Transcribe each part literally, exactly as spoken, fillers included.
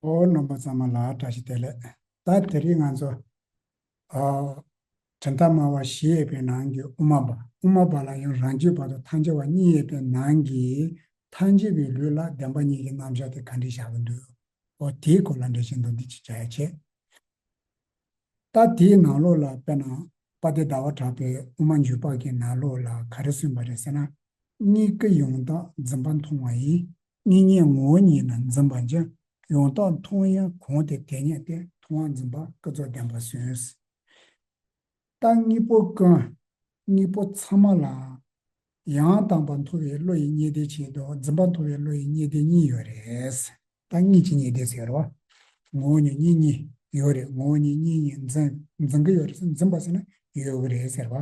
ཨོ། རྣམ་པ་ཚང་མ་ལ་བཀྲ་ཤིས་བདེ་ལེགས། ད་དེ་རིང་ང་ཚོ་ཨ་དྲི་ཟླ་སྨྲ་བ་བཞི་ཡོད་པའི་ནང་གི་དབུ་མ་པ། དབུ་མ་པ་ལ་ཡང་རང་རྒྱུད་བར་དུ་ཐལ་འགྱུར་བ་གཉིས་ཡོད་པའི་ནང་གི་ཐལ་འགྱུར་བའི་ལུགས་ལ་བདེན་པ་གཉིས་ཀྱི་རྣམ་གཞག་དེ་ག་འདྲ་བཞག་གི་འདུག་ཨོ། དེའི་སྐོར་ལ་འགྲེལ་བཤད་མདོར་བསྡུས་ཅིག་བྱ་ཡ་བྱེད། ད་དེའི་ནང་ལོགས་ལ་དཔེར་ན་དཔལ་ལྡན་ཟླ་བ་གྲགས་པའི་དབུ་མ་འཇུག་པ་གི་ནང་ལོགས་ལ་ག་རེ་གསུངས་པ་རེད་ཟེར་ན། གཉིས་ཀྱི་ཡང་དག་འཛིན་པ་མཐོང་བ་ཡིས། གཉིས་གཉིས་ངོ་བོ་ཉིད་ནི་འཛིན་པར་འགྱུར། ཡང་དག་མཐོང་ཡང་གང་དེ་དེ་ཉིད་དེ། མཐོང་བ་འཛིན་པ་ཀུན་རྫོབ་བདེན་པར་གསུངས། ད་དངོས་པོ་ཀུན། དངོས་པོ་ཚང་མ་ལ་ཡང་དག་པར་མཐོང་བའི་བློ་ཡི་རྙེད་དོན་གཅིག་དང་། འཛིན་པར་མཐོང་བའི་བློ་ཡི་རྙེད་དོན་གཉིས་ཡོད་རེད། ད་གཉིས་ཀྱི་རྙེད་དོན་ཟེར་བ། ངོ་བོ་ཉིད་གཉིས་གཉིས་ཡོད་རེད། ངོ་བོ་ཉིད་གཉིས་གཉིས་འཛིན་འཛིན་གྱི་ཡོད་རེད། འཛིན་པ་ཟེར་ན་ཡོད་གི་རེད་ཟེར་བ།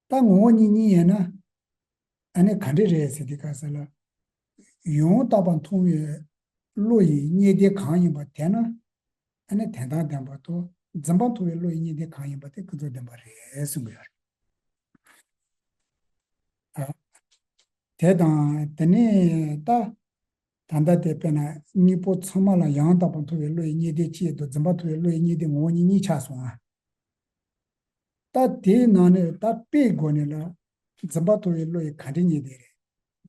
ད་ངོ་བོ་ཉིད་གཉིས་ཡིན་ན། ཨ་ནི་ག་འདྲ་རེད་ཟེར་དུས་སྐབས་སུ་ལ། ཡང་དག་པར་མཐོང་བའི་བློ་ཡི་རྙེད་དོན་གང་ཡིན་པ་དེ་ན། ཨ་ནི་དོན་དམ་བདེན་པ་དང་། འཛིན་པར་མཐོང་བའི་བློ་ཡི་རྙེད་དོན་གང་ཡིན་པ་དེ་ཀུན་རྫོབ་བདེན་པ་རེད་གསུང་གི་ཡོད་རེད། ཨ། དེ་དང་དེ་ནས་ད། ད་ལྟ་དེ་དཔེར་ན་དངོས་པོ་ཚང་མ་ལ་ཡང་དག་པར་མཐོང་བའི་བློ་ཡི་རྙེད་དོན་གཅིག་དང་། འཛིན་པར་མཐོང་བའི་བློ་ཡི་རྙེད་དོན་ངོ་བོ་ཉིད་གཉིས་ཆགས་སོང་ཨ། ད་དེའི་ནང་ནས་ད་དཔེའི་སྒོ་ནས་ལ། འཛིན་པར་མཐོང་བའི་བློ་ཡི་ག་འདྲའི་རྙེད་དོན་རེད།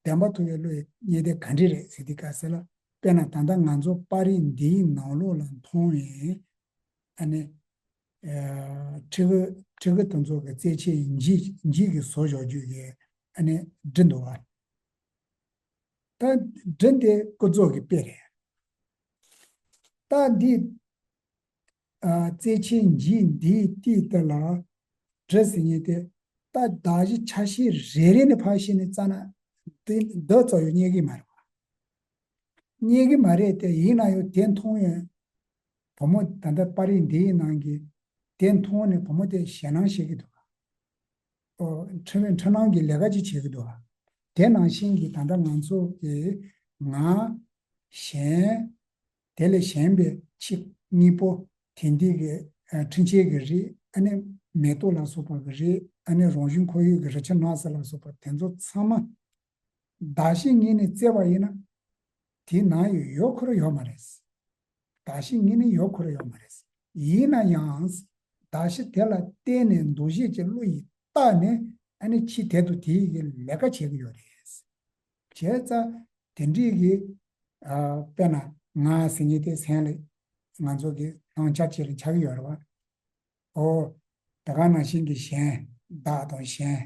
བདེན་པར་མཐོང་བའི་བློ་ཡི་རྙེད་དོན་ག་འདྲ་རེད་ཟེར་དུས་སྐབས་སུ་ལ། དཔེར་ན་ད་ལྟ་ང་ཚོ་པར་རིས་འདིའི་ནང་ལོགས་ལ་མཐོང་བའི། ཨ་ནི། ཨ། ཕྲུ་གུ་ཕྲུ་གུ་དེ་ཚོ་གི་རྩེད་ཆས་འགྱིག་འགྱིག་གི་བཟོ་བཞག་རྒྱུ་གི་ཨ་ནི་འབྲི་འདུག་བ། ད་འབྲི་འདི་ཀུན་རྫོབ་ཀྱི་དཔེ་རེད། ད་འདི། ཨ། རྩེད་ཆས་འགྱིག་འདིའི་སྟེང་དེ་ལ་འབྲི་ཟེར་མཁན་དེ། ད་གདགས་གཞི་ཆ་ཤས་རེ་རེ་ནས་ཕར་བཤད་ནས་བཙལ་ན། འདི་འདི་ཙམ་ཡང་རྙེད་ཀྱི་མ་རེད་བ། རྙེད་ཀྱི་མ་རེད་དེ། ཡིན་ན་ཡང་དེ་མཐོང་ཡོང་། བུ་མོ་ད་ལྟ་པར་རིས་འདིའི་ནང་གི་དེ་མཐོང་ནས་བུ་མོ་དེ་ཞེད་སྣང་བྱེད་ཀྱི་འདུག་ག། ཨོ། འཁྲུལ་བའི་འཁྲུལ་སྣང་གི་ལས་ཀ་ཅིག་བྱེད་ཀྱི་འདུག་ག། དེ་ནང་བཞིན་གྱི་ད་ལྟ་ང་ཚོ་གི་ང་གཞན། དེ་ལས་གཞན་པའི་ཕྱི་དངོས་པོ་དེ་འདི་གི། ཨ། འཕྲུལ་ཆས་ཀྱི་རིགས། ཨ་ནི་མེ་ཏོག་ལ་སོགས་པ་གི་རིགས། ཨ་ནི་རང་བྱུང་ཁོར་ཡུག་གི་རི་ཆུ་ནགས་ཚལ་ལ་སོགས་པ་དེ་ཚོ་ཚང་མ་གདགས་གཞི་ངོས་ནས་བཙལ་བ་ཡིན་ན། དེའི་ནང་ཡོད་ཡོད་ཁོ་རང་ཡོད་མ་རེད། གདགས་གཞི་ངོས་ནས་ཡོད་ཁོ་རང་ཡོད་མ་རེད། ཡིན་ན་ཡང་གདགས་གཞི་དེ་ལ་བརྟེན་ནས་འདུ་ཤེས་ཀྱི་བློ་ཡིས་བཏགས་ནས། ཨ་ནི་ཕྱིས་དེ་དང་དེའི་གི་ལས་ཀ་བྱེད་ཀྱི་ཡོད་རེད། བྱས་ཙང་དེ་འདྲའི་གི། ཨ། དཔེར་ན་ང་ཟེར་མཁན་དེ་སེམས་ལ་ང་ཚོ་གི་སྣང་ཆ་ཅིག་ལ་ཆགས་ཀྱི་ཡོད་རེད་བ། ཨོ། ད་ག་ནང་བཞིན་གྱི་གཞན། བདག་དང་གཞན།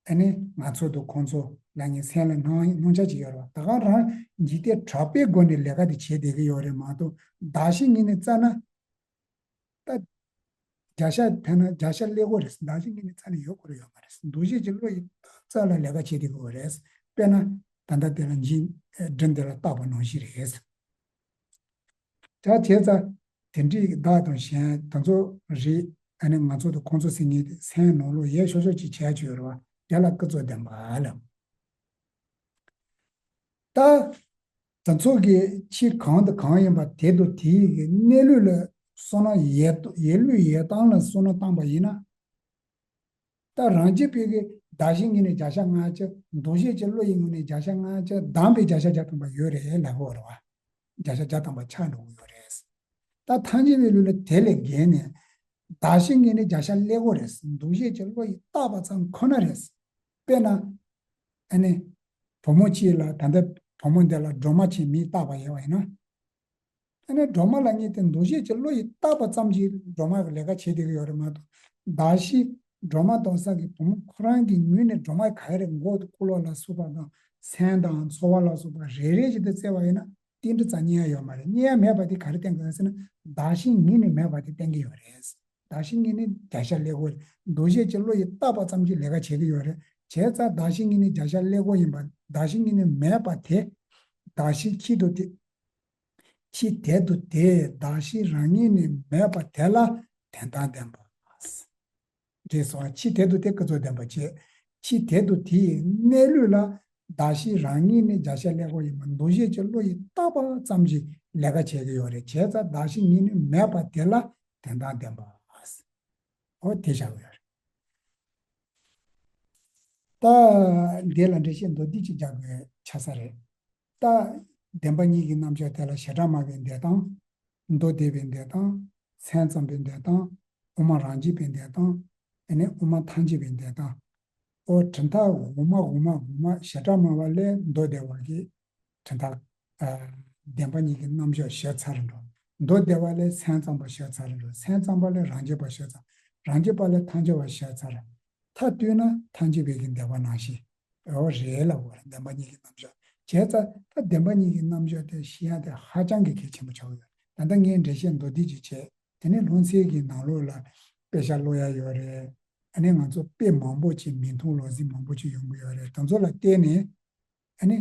ཨ་ནི་ང་ཚོ་དང་ཁོང་ཚོ་ལབ་མཁན་སེམས་ལ་སྣང་སྣང་ཆ་ཅིག་ཡོད་རེད་བ། ད་ག་རང་འཇིག་རྟེན་གྲགས་པའི་སྒོ་ནས་ལས་ཀ་དེ་བྱེད་བསྡད་ཀྱི་ཡོད་རེད་མ་གཏོགས། གདགས་གཞི་ངོས་ནས་བཙལ་ན། ད་བརྒྱ་ཆ་ཕན་ན་བརྒྱ་ཆ་ཀླད་ཀོར་རེད། གདགས་གཞི་ངོས་ནས་བཙལ་ན་ཡོད་ཁོ་རང་ཡོད་མ་རེད། འདུ་ཤེས་ཀྱི་བློ་ཡིས་བཏགས་ཙམ་ལ་ལས་ཀ་བྱེད་བསྡད་ཀྱི་ཡོད་རེད། དཔེར་ན་ད་ལྟ་དེ་ལ་འཇིག་སྒྲིམ་དེ་ལ་བཏགས་པ་ནང་བཞིན་རེད། ད་བྱས་ཙང་དེ་འདྲའི་བདག་དང་གཞན་དེ་ཚོ་རེད། ཨ་ནི་ང་ཚོ་དང་ཁོང་ཚོ་ཟེར་མཁན་དེ་སེམས་ནང་ལོགས་ཡལ་ཤོག་ཤོག་ཅིག་བྱས་བྱས་ཡོད་རེད་བ། དེ་ལ་ཀུན་རྫོབ་བདེན་པ་ལབ། ད་དེ་ཚོ་གི་ཕྱིས་གང་དང་གང་ཡིན་པ་དེ་དང་དེའི་གི་གནས་ལུགས་ལ་བསམ་ན། ཡལ་ཡལ་ལུགས་ཡལ་སྟངས་ལ་བསམ་བློ་བཏང་པ་ཡིན་ན། ད་རང་རྒྱུད་པའི་གི་གདགས་གཞི་ངོས་ནས་བརྒྱ་ཆ་ལྔ་བཅུ། འདུ་ཤེས་ཀྱི་བློ་ཡི་ངོས་ནས་བརྒྱ་ཆ་ལྔ་བཅུ། བདེན་པའི་བརྒྱ་ཆ་བརྒྱ་ཐམ་པ་ཡོད་རེད་ལབ་དགོས་རེད་བ། བརྒྱ་ཆ་བརྒྱ་ཐམ་པ་ཆགས་འགྲོ་གི་ཡོད་རེད། ད་ཐལ་འགྱུར་བའི་ལུགས་ལ་དེ་ལས་བརྒལ་ནས་གདགས་གཞི་ངོས་ནས་བརྒྱ་ཆ་ཀླད་ཀོར་རེད། འདུ་ཤེས་ཀྱི་བློ་ཡིས་བཏགས་པ་ཙམ་ཁོ་ན་རེད། དཔེར་ན། ཨ་ནི། བུ་མོ་གཅིག་ལ། ད་ལྟ་བུ་མོ་འདི་ལ་སྒྲོལ་མ་ཅན་མིང་བཏགས་པ་ཡིན་པ་ཡིན་ན། ཨ་ནི་སྒྲོལ་མ་ལབ་མཁན་དེ་འདུ་ཤེས་ཀྱི་བློ་ཡིས་བཏགས་པ་ཙམ་གྱིས་སྒྲོལ་མ་གི་ལས་ཀ་བྱེད་བསྡད་ཀྱི་ཡོད་རེད་མ་གཏོགས། གདགས་གཞི་སྒྲོལ་མ་མཐོང་ས་གི་བུ་མོ་ཁོ་རང་གི་ངོས་ནས་སྒྲོལ་མ་ག་རེ་མགོ་དང་སྐོར་ལོག་ལ་སོགས་པ་དང་། སེམས་དང་ཚོར་བ་ལ་སོགས་པ་རེ་རེ་བཞིན་དུ་བཙལ་བ་ཡིན་ན། དེ་འདྲ་ཙམ་རྙེད་ཡ་ཡོད་མ་རེད། རྙེད་ཡ་མེད་པ་དེ་ག་རེ་བསྟན་གྱི་ཡོད་ཟེར་ན། གདགས་གཞི་ངོས་ནས་མེད་པ་དེ་བསྟན་གྱི་ཡོད་རེད། གདགས་གཞི་ངོས་ནས་བརྒྱ་ཆ་ཀླད་ཀོར་རེད། འདུ་ཤེས་ཀྱི་བློ་ཡིས་བཏགས་པ་ཙམ་གྱིས་ལས་ཀ་བྱེད་ཀྱི་ཡོད་རེད། བྱས་ཙང་གདགས་གཞི་ངོས་ནས་བརྒྱ་ཆ་ཀླད་ཀོར་ཡིན་པ། གདགས་གཞི་ངོས་ནས་མེད་པ་དེ། གདགས་གཞི་ཕྱིས་དང་དེ། ཕྱིས་དེ་དང་དེ། གདགས་གཞི་རང་ངོས་ནས་མེད་པ་དེ་ལ་དོན་དམ་བདེན་པ། འགྲིག་སོང་། ཕྱིས་དེ་དང་དེ་ཀུན་རྫོབ་བདེན་པ་བྱས། ཕྱིས་དེ་དང་དེའི་གནས་ལུགས་ལ་གདགས་གཞི་རང་ངོས་ནས་བརྒྱ་ཆ་ཀླད་ཀོར་ཡིན་པ། འདུ་ཤེས་ཀྱི་བློ་ཡིས་བཏགས་པ་ཙམ་གྱིས་ལས་ཀ་བྱེད་ཀྱི་ཡོད་རེད། བྱས་ཙང་གདགས་གཞི་ངོས་ནས་མེད་པ་དེ་ལ་དོན་དམ་བདེན་པ། ཨོ། དེ་བཞག་གི་ཡོད་རེད། ད་འདི་ལ་འགྲེལ་བཤད་མདོར་བསྡུས་ཅིག་རྒྱག་དགོས་ཆགས་ས་རེད། ད་ བདེན་པ་གཉིས་ཀྱི་རྣམ་གཞག་དེ་ལ་བྱེ་བྲག་སྨྲ་བའི་འདོད་སྟངས། མདོ་སྡེ་པའི་འདོད་སྟངས། སེམས་ཙམ་པའི་འདོད་སྟངས། དབུ་མ་རང་རྒྱུད་པའི་འདོད་སྟངས། ཨ་ནི་དབུ་མ་ཐལ་འགྱུར་བའི་འདོད་སྟངས། ཨོ་གྲུབ་མཐའ་དབུ་མ་དབུ་མ་དབུ་མ་བྱེ་བྲག་སྨྲ་བ་ལས་མདོ་སྡེ་པ་གི་གྲུབ་མཐའ། ཨ། བདེན་པ་གཉིས་ཀྱི་རྣམ་གཞག་བཤད་ཚར་འགྲོ། མདོ་སྡེ་པ་ལས་སེམས་ཙམ་པ་བཤད་ཚར་འགྲོ། སེམས་ཙམ་པ་ལས་རང་རྒྱུད་པ་བཤད་ཚར། རང་རྒྱུད་པ་ལས་ཐལ་འགྱུར་བ་བཤད་ཚར། མཐའ་བསྡུས་ན་ཐལ་འགྱུར་བའི་གི་འདོད་པ་ནང་བཞིན། ཨོ་རེད་ལབ་དགོས་རེད། བདེན་པ་གཉིས་ཀྱི་རྣམ་གཞག་བྱས་ཙང་ད་བདེན་པ་གཉིས་ཀྱི་རྣམ་གཞག་དེ་ཤེས་ཡ་དེ་ཧ་ཅང་གི་གལ་ཆེན་པོ་ཆགས་ཡོད། ད་ལྟ་ངས་འགྲེལ་བཤད་མདོར་བསྡུས་ཅིག་བྱས། དེ་ནས་སློབ་ཚན་གྱི་ནང་ལོགས་ལ་དཔེ་ཆ་ཀློག་ཡ་ཡོད་རེད། ཨ་ནི་ང་ཚོ་དཔེ་མང་པོ་ཅིག་མིང་མཐོང་ལོ་ཚིག་མང་པོ་ཅིག་ཡོང་གི་ཡོད་རེད། དེ་ཚོ་ལ་བལྟས་ནས་ཨ་ནི་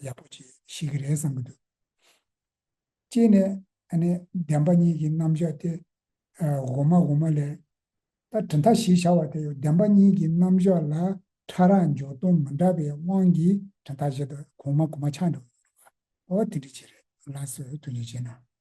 ཡག་པོ་ཅིག་ཤེས་ཀྱི་རེད་བསམ་གྱི་འདུག་གཅིག་ནས་ཨ་ནི་བདེན་པ་གཉིས་ཀྱི་རྣམ་གཞག་དེ་དབུ་མ་དབུ་མ་ལས། ད་གྲུབ་མཐའ་བཞི་བྱ་བ་དེ་ཡང་བདེན་པ་གཉིས་ཀྱི་རྣམ་གཞག་ལ་ཕྲ་རགས་འཇོག་སྟངས་མི་འདྲ་བའི་དབང་གིས་གྲུབ་མཐའ་བཞི་དེ་གོང་མ་གོང་མ་ཆགས་འགྲོ་གི་རེད་པ། ཨོ་དེ་འདྲ་ཅིག་རེད། ལགས་སོ། ཐུགས་རྗེ་ཆེ་གནང་།